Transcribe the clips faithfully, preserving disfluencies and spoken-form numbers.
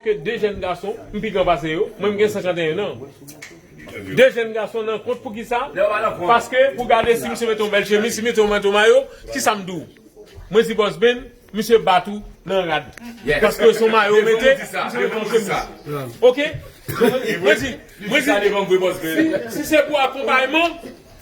De jèn gason, m pi gran pase yo. Mwen, m gen senkanteyen an. De jèn gason nan kont, poukisa? Paske, pou gade si misye mete yon bèl chemiz, si mete yon manto mayo, kisa m di w? Mwen di Bòs Ben, misye bat ou nan rad. Paske se yon mayo w mete, misye mete yon chemiz. Ok? Mwen di, mwen di, si, si se pou akonpayman,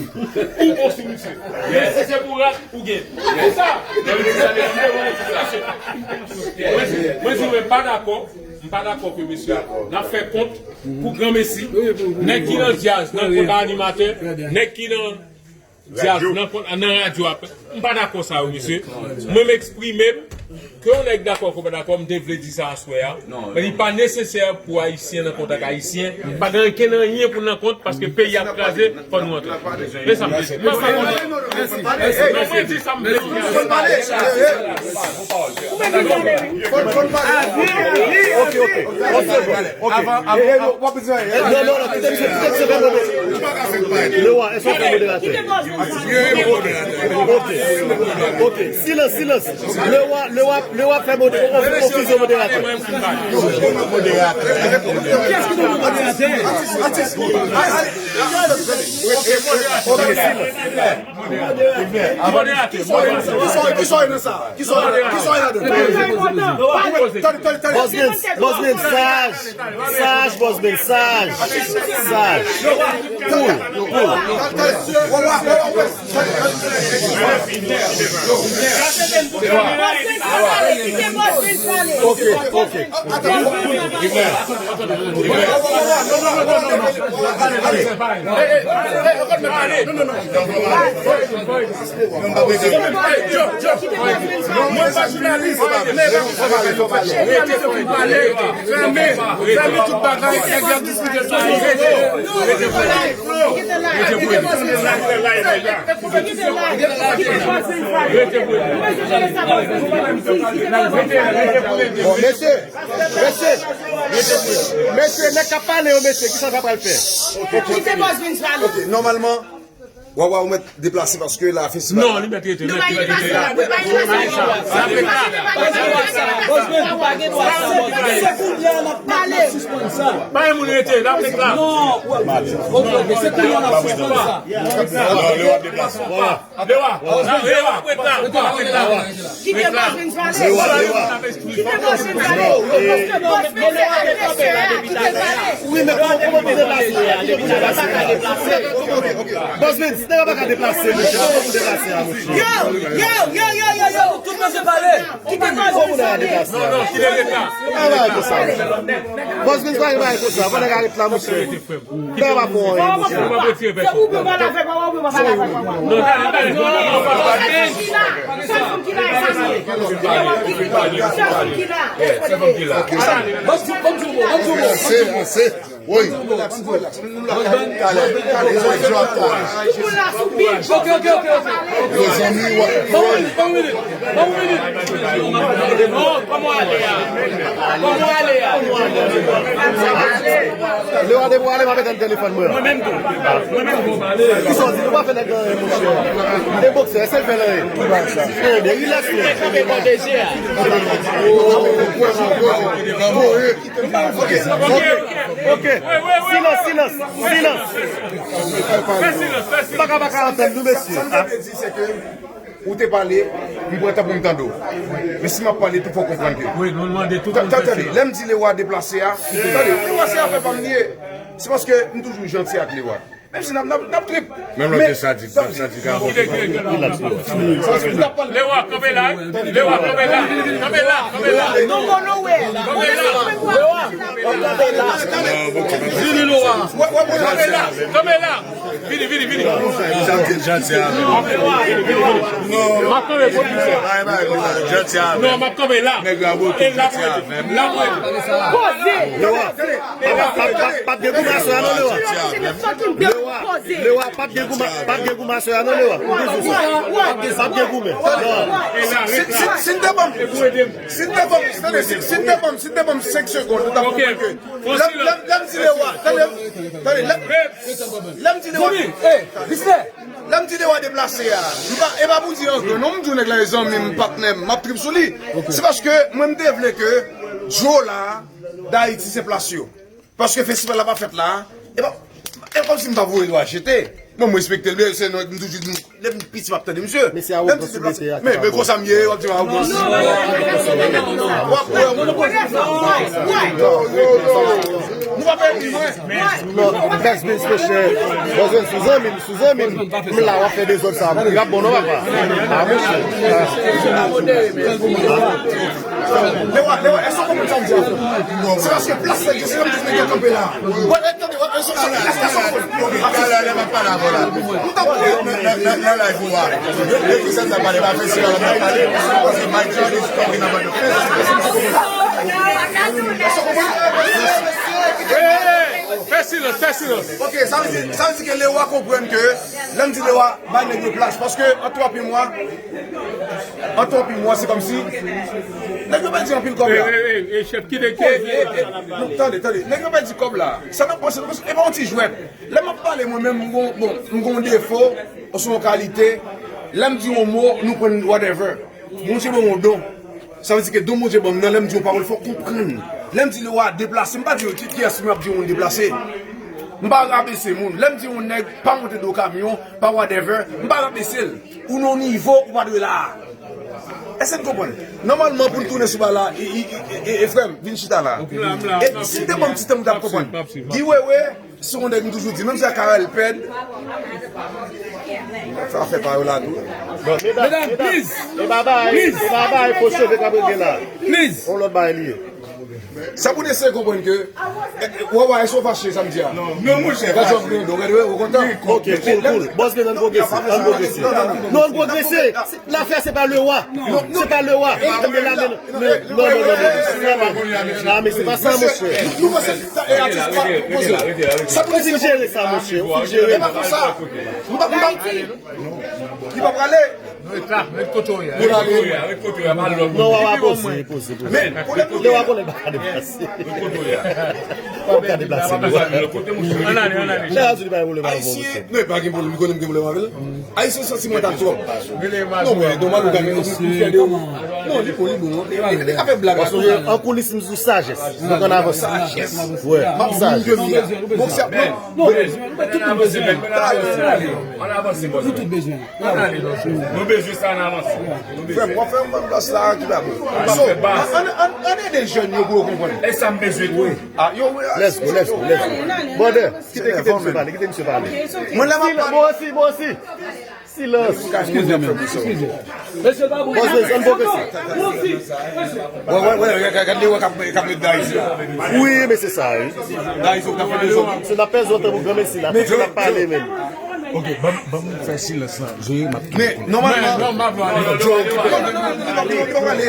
ou bon sou misye. Men si se pou rad, ou gen. Pou sa, mwen di, mwen di, mwen pa dakò, m pa dakò ke mesye, n ap fè kont pou granmesi, nèg ki nan djaz, nan kont a animatè, nèg ki nan djaz, nan kont, nan radyo a, m pa dakò sa yo, mesye. Mwen, m eksprime m, ke yon nèg dakò, ke w pa dakò, m te vle di sa aswè a. Men li pa nesesè pou Ayisyen nan kont ak Ayisyen. Pa gen ankenn anyen pou n nan kont, paske peyi ap kraze, fò nou antre. Men sa m vle di. Mwen pa konn. Non, mwen di sa m vle di. Ok, ok. One second. Ok. Avan, avan, avan. Non, non, non, kite misye, kite misye fè modè. Lewa, èske w fè moderatè? Ok. Ok. Silans, silans. Lewa, Lewa, Lewa fè modè, o-, o-, ofisye moderatè. Kiyès ki te moderatè? Ok, silans. Ki sòy, ki sòy nan sa? Ki sòy, ki sòy ladan? Tande, tande, tande. Bòs Ben, Bòs Ben, saj, saj, Bòs Ben, saj, saj. Cool, cool. Tande, tande. Wa, wa, wa, wa. Ok, ok. Mwen pa jounalis, men fèmen, fèmen tout bagay, nèg y ap diskite sou rezo. Bon, mesye, mesye, mesye, nèg k ap pale yo, mesye, kisa sa pral fè? Kite Bòs Ben pale. Ok, nòmalman, Wawa, ou mèt deplase paske la festival. Non, li mèt rete, li mèt rete la. Bòs Ben, ou pa gen dwa sa, Bòs Ben. Se kounye a n ap pale. Pa gen moun rete, l ap ret la. Non, ok, ok, se kounye a n ap sispann sa. Non, Lewa deplase. Lewa, Lewa, Lewa, ret la, ret la. Kite Bòs Ben pale. Lewa, Lewa. Kite Bòs Ben pale. Paske Bòs Ben se advèsè a, kite l pale. Wi, men kòman, kòman pou deplase a? Depi sa pa ka deplase. Bòs Ben, si nèg la pa ka deplase, mesye, kòman pou deplase a, mesye? Yo, yo, yo, yo, yo, yo. Tout mesye pale. Kite Bòs Ben pale. Non, non, kite l ret la. A, bagay konsa. Bòs Ben pa gen bagay konsa. Fò nèg la ret la, mesye. Nèg la pa fè anyen, mesye. Se ou pou pale avèk mwen, ou pou pale avèk mwen. Non, talè, talè. Sèl fanm ki la, e sa m ye. Sèl fanm ki la. Ase, ase. Wi. Talè, talè. Yo zanmi, w ap. Ban m minit, ban m minit. Ban m minit. Non, kòman w ale a? Kòman w ale a? Lewa depi w ale, m ap etenn telefòn mwen an. Mwen menm tou. Mwen menm tou. Kisa w di? Nou pa fè nèg anyen, monchè. M te bòksè, èske l fè l anyen? Ebyen, rilaks, non. Kanpe pwoteje a. Ok, ok. Silans, silans, silans. Fè silans, fè silans. Baka, baka, antèn nou, mesye. Ou te pale, m pran tan pou m tande w. Men si m ap pale tou, fò w konprann ke. Wi, nou mande tout moun fè silans. Tande, lè m di Lewa deplase a, tande, Lewa se afè pa m li ye. Se paske m toujou janti ak Lewa. Menm si n ap, n ap, n ap trip. Menm lè w te sadik, w ap sadik avè w. Lewa, kanpe la, wi. Lewa, kanpe la. Kanpe la, kanpe la. Kanpe la. Lewa, kanpe la. Vini, Lewa. Kanpe la, kanpe la. Vini, vini, vini. Janti avè m. M ap kanpe, pwodui. Janti avè m. Non, m ap kanpe la. Nèg la bote, janti avè m. Poze. Lewa, p ap, p ap, p ap, p ap gen goumen aswè a non, Lewa. Lewa, Lewa, p ap gen goumen, p ap gen goumen aswè a non, Lewa. M di w sa. P ap gen goumen. Non. Si, si, si n te ban m, si n te ban m, tande, si, si n te ban m, si n te ban m senk segonn, ou t ap konprann ke lè m, lè m, lè m di Lewa, tande, tande, lè, lè m di Lewa. Lè m di Lewa deplase a, m pa, e pa pou di anyen, non, m di w nèg la e zanmi m, patnè m, m ap trip sou li. Se paske mwen m te vle ke Djo la, Dayiti se plas yo. Paske festival la pa fèt la. E pa, e kòmsi m pa voye l w a jete. Bon, m respekte l, men se non, m toujou di, lè m piti, m ap tande misye. Mesye, lè m ti awogan sou deplase, men, men konsa m ye, w ap di m awogan. W ap wè, w ap wè. Nou pa pèdi mwen. Non, best biz, mesye. Bòzwen sou zanmi m, sou zanmi m. M la, w ap fè dezòd sa. M rap bon, non, papa. Ah, mesye. Lewa, Lewa, èske w konprann sa m di a? Se paske plas la egziste, se menm jan nèg yo kanpe la. Bon, e, tande, e, e, e, e, e, e, talè, lè m ap pale avè w la. M t ap nan, nan, nan, nan live ou a. Depi sa, sa pale, pa fè sila, m ap pale. Because my job is talking about the festival. Èske w konprann? Fè silans, fè silans. Ok, sa vle di, sa vle di ke Lewa konprann ke, lè m di Lewa, bay nèg yo plas. Paske an twa pi mwa, an twa pi mwa, se kòmsi nèg yo pèdi anpil kòb la. E, e, e, e, chèf, kite koze. Non, tande, tande. Nèg yo pèdi kòb la. Sa n ap panse, e pa yon ti jwèt. Lè m ap pale, mwen menm, m gon, bon, m gon defo, oswa yon kalite. Lè m di yon mo, nou pran whatever. Bondye ban m yon don. Sa vle di ke don Bondye ban m nan, lè m di yon pawòl, fò w konprann. Lè m di Lewa deplase, m pa di ki, kiyès m ap di yon moun deplase. M pa rabese moun. Lè m di yon nèg pa monte do kamyon, pa whatever, m pa rabese l. Ou nan yon nivo, ou pa dwe la a. Èske n konprann? Nòmalman, pou n tounen sou bagay la, e, e, e, e, e, frè m, vin chita la. E si n te ban m ti tan, m t ap konprann. Guy Wewe, se yon nèg m toujou di, menm si a Carel pèd, fè afè pa yo la tou. Bon, medam, medam, please, e babay, please, e babay, fo cheve k ap regle la. Please. On lòt bagay li ye. Sa pou n eseye konprann ke, e, e, Wawa, èske w fache sa m di a? Non, non, monchè. Gade jan w pran don, gade, ou kontan? Ok, cool, cool. Bòs, ann pwogrese, ann pwogrese. Non, ann pwogrese. Lafè, se pa Lewa. Se pa Lewa. Ann men la, men, men, non, non, non, non, non, non, men se pa sa, monchè. Nou, nou panse, sa, e, atis pa poze. Sa pou n eseye jere sa, monchè. Ou fin jere. E pa konsa. M pa, m pa, li pa prale. Non, Wawa, poze, poze, poze. Men, pwoblèm nou gen. Lewa konnen l pa ka deplase. Ou ka deplase, Lewa. Ann ale, ann ale. Lè a di li pa gen pwoblèm avè w, mesye. Ayisyen, non, pa gen pwoblèm, li konnen m gen pwoblèm avè l. Ayisyen santimantal twòp. Non, men, nòmal ou ka gen, ou fè de ou. Non, li bon, li bon. Li, li ka fè blag. Paske an koulis, m sou sajès. Donk, ann avanse. Sajès. Wè, m ap sajès. Bon, se ap, non. Non, nou tout bezwen. Ann avanse, bòs. Nou tout bezwen. Ann ale, bòs. Nou bezwen sa, ann avanse. Nou bezwen. Frè m, w ap fè yon bann plas la ki pa bon. So, ann, ann, ann ede jèn yo pou yo konprann. E sa m bezwen tou. Ah, yo, let's go, let's go, let's go. Brother, kite, kite misye pale, kite misye pale. Mwen la m ap pale. Bon, osi, bon, osi. Silans. Eskize, men. Eskize. Mesye, pa bon. Bòs, ann pwogrese. Wè, wè, wè, gad, gad Lewa k ap, k ap met Dayis la. Wi, men se sa, wi. Dayis, ou k ap fè dezòd. Se n ap pèdi tan pou granmesi la, se n ap pale menm. Ok, ban m, ban m fè silans lan. Jere, m ap. Men, nòmalman,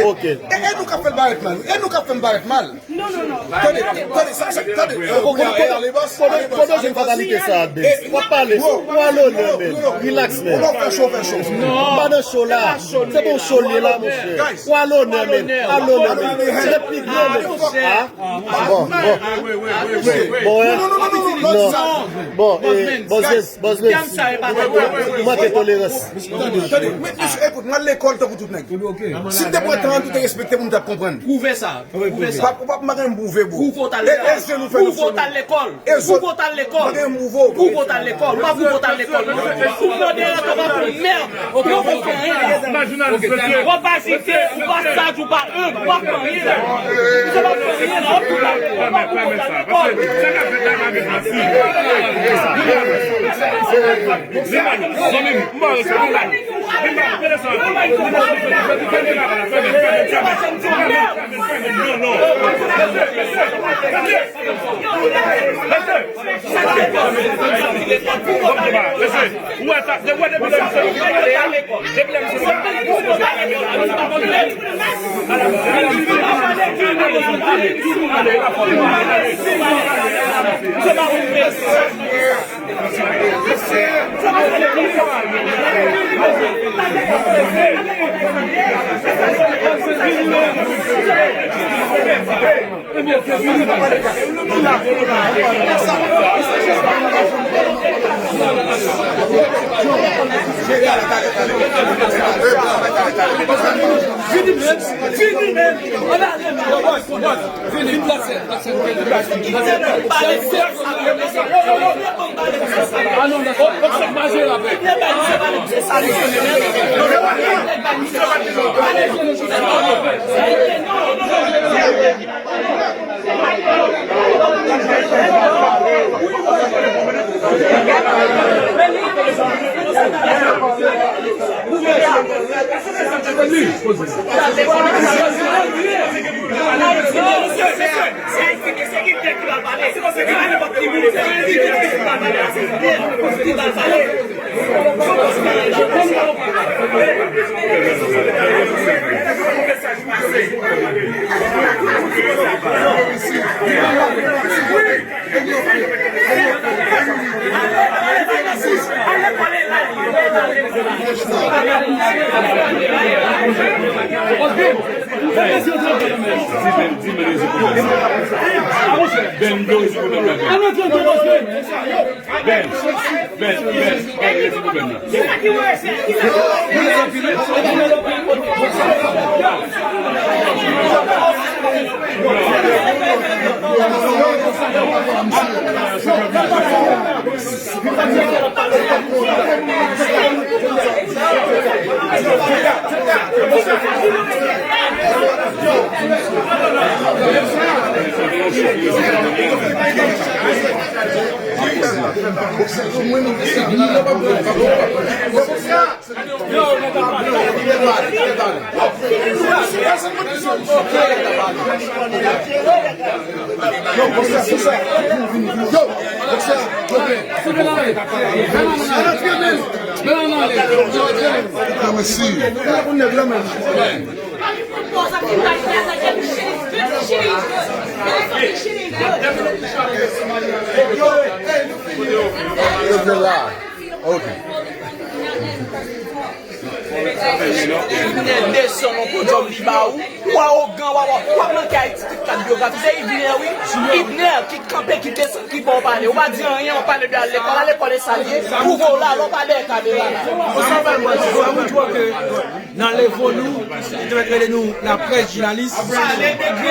ok. E, e nou k ap fè l parèt mal. E nou k ap fè m parèt mal. Non, non, non. Tande, tande, sa, sa, tande. Kote, kote, kote, kote jèn fatalite sa a, Dens? W ap pale. Ou al onè, men. Relax, men. Ou pa fè cho, fè cho. M pa nan cho la. Se pa yon cho l ye la, monchè. Ou al onè, men. Al onè, men. Se pi gran, men. Ah, bon, bon. Bon, hein? Non. Bon, eh, Bòs Dens, Bòs Dens. Ou manke tolerans. Tande, tande. Men, mesye, ekout, mwen al lekòl tankou tout nèg. Si m te pran tan, m te respekte pou m t ap konprann. Pwouve sa. Pwouve sa. Pap, pap, m pa gen m pwouve, bro. Pwouve w t al lekòl. E, e je nou fè nou. Pwouve w t al lekòl. E zo. Pwouve w t al lekòl. M pa gen m pwouve w. Pwouve w t al lekòl. M pa pwouve w t al lekòl, non. Ou pran de rèt, ou pa konn mèd. Ou pa konn anyen la. W ap ajite, ou pa saj, ou pa enb, ou pa konn anyen la. Misye pa konn anyen la. Ou pa pwouve w t al lekòl. Ben, Ben, Ben, Ben, Ben, Ben, Ben, Yo, yo, yo. Ok. Ibner desann yon kodyòm li ba ou. Ou awogan, ou awogan. Ou ap manke Ayiti tout kat byografi. Se Ibner, wi. Ibner ki kanpe, ki desann, ki ba w pale. Ou pa di anyen, ou pale de al lekòl. Al lekòl e sa l ye. Pwouve w la, lè w pa dèyè kamera la. Nan levo nou, ki te mèt rele nou laprès, jounalis,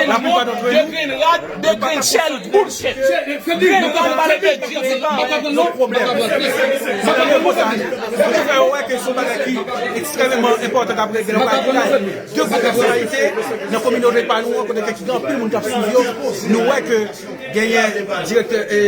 laplipa dòtre nou, de grenn chèl, bullshit. Grenn rad pale de dirijan. Yon pwoblèm. Sa vle di sa, nou te fè yo wè ke se yon bagay ki ekstrèmeman enpòtan k ap regle nan kay de gwo pèsonalite nan kominote pa nou an, kote ke ki gen anpil moun k ap swiv yo. Nou wè ke genyen direktè, e,